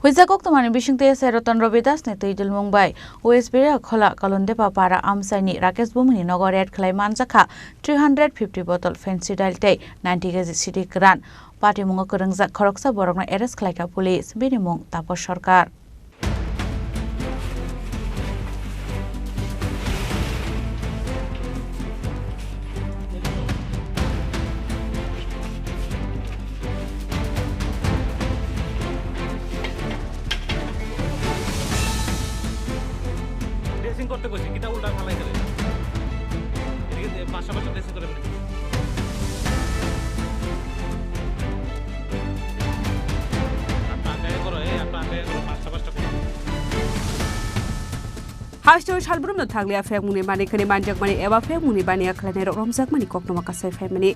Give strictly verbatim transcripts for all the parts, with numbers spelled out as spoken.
Huijak koktwmani bisingtwi S I Ratan Ravi Das ni twi dulmung bai West Beria Khola Kalondepa Para Amchaini Rakesh Bhumini nogo raid khlai manjakha three hundred fifty bottle Phensedyl tei ninety K G sidi kwran. Patimungo kwrwngjak khoroksa borokno arrest khlaikha police, bini mung Taposh Sarkar. Dressing করতে কইছি, কিতা উল্টা ফালাই দিলে। এদিকে পাঁচটা পাঁচটা ড্রেসিং করে ফেলেছি। একটা আগে করো, এই একটা আগে করো, পাঁচটা পাঁচটা করো। Hasteo salbrumno thanglia phekmungni mani khani manjakmani eba phekmungni baniya khlainairok romjakmani koktwma kasai phaimani.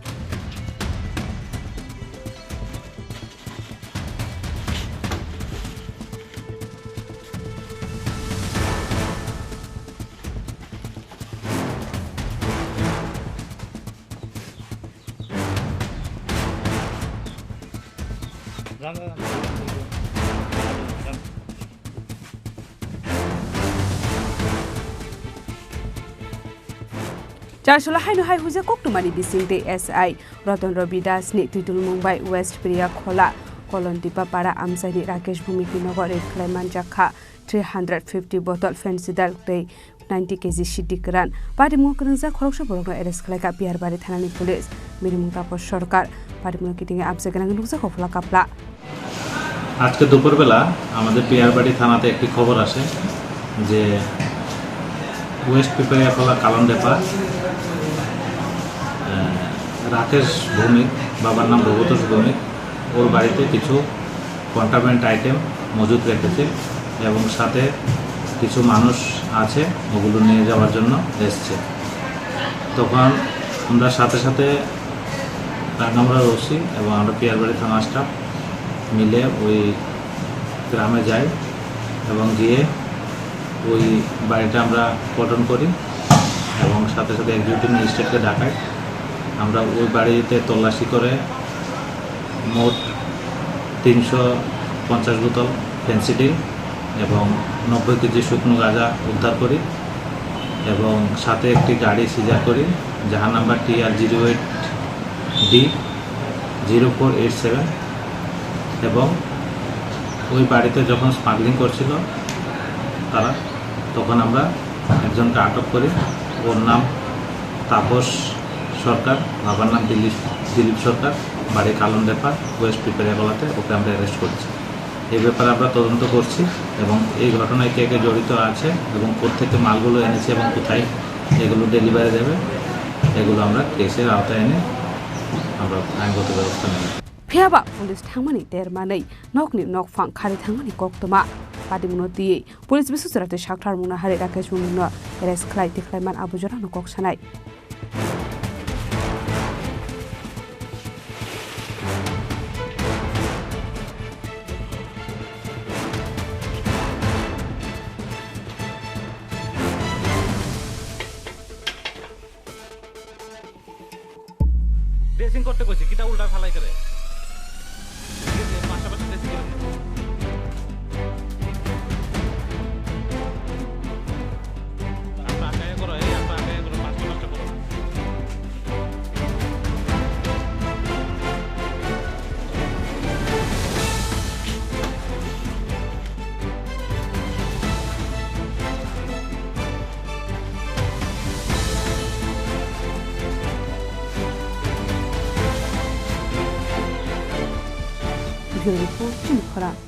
Charchula haino hai huijak koktwmani bisingtwi S I Ratan Ravi Das ni twi dulmung bai West Priya Khola Kolondipa Para Amchaini Rakesh Bhumiti nogo raid khlai manjakha three hundred fifty bottle Phensedyl tei ninety K G sidi kwran. Patimungo kwrwngjak khoroksa borokno arrest khlaikha Piyarbari thanani police. Bini mung Taposh Sarkar. Patimungo kitingwi abjagwnangwi nukjakha Khola Kapla. আজকে দুপুরবেলা আমাদের পিয়ারবাড়ি থানাতে একটি খবর আসে যে ওয়েস্ট পিপারিয়াখোলা কালনডেপা, আহ, রাকেশ ভৌমিক, বাবার নাম ভবতোষ ভৌমিক, ওর বাড়িতে কিছু কন্ট্রাব্যান্ড আইটেম মজুত রেখেছে এবং সাথে কিছু মানুষ আছে, ওগুলো নিয়ে যাওয়ার জন্য এসছে। তখন আমরা সাথে সাথে টাঙ্গামরা ওসি এবং আমরা পিয়ারবাড়ি থানা স্টাফ মিলে ওই গ্রামে যাই এবং গিয়ে ওই বাড়িটা আমরা কর্ডন করি এবং সাথে সাথে এক্সিকিউটিভ ম্যাজিস্ট্রেটকে ডাকাই। আমরা ওই বাড়িতে তল্লাশি করে মোট তিনশো পঞ্চাশ বোতল ফেন্সিডিল এবং নব্বই কেজি শুকনো গাঁজা উদ্ধার করি এবং সাথে একটি গাড়ি সিজার করি, যাহার নাম্বার টি R zero eight D zero four eight seven. এবং ওই বাড়িতে যখন স্মাগলিং করছিল তারা, তখন আমরা একজনকে আটক করি। ওর নাম তাপস সরকার, বাবার নাম দিলীপ, দিলীপ সরকার, বাড়ি কালনডেপা, ওয়েস্ট পিপেরিয়াগোলাতে। ওকে আমরা অ্যারেস্ট করেছি। এই ব্যাপারে আমরা তদন্ত করছি এবং এই ঘটনায় কে কে জড়িত আছে এবং কোত্থেকে মালগুলো এনেছে এবং কোথায় এগুলো ডেলিভারি দেবে, এগুলো আমরা কেসের আওতায় এনে আমরা আইনগত ব্যবস্থা নেব। Phiyaba police thangmani termanwi nokni nokphang khari thangmani koktwma. Patimungno twiwi police bwswk chwraitwi sakthar mungna hari Rakesh Bhumino arrest khlai tikhlaiman abo jorano kok sanai. Dressing করতে কইছি, কিতা উল্টা ফালাই করে? ঠিক আছে, পাঁচটা পাঁচটা ড্রেসিং করে দিন। আস্তে আস্তে করো, এই আস্তে আস্তে করো, পাঁচটা পাঁচটা করো। Bureau Report, Chini Khorang.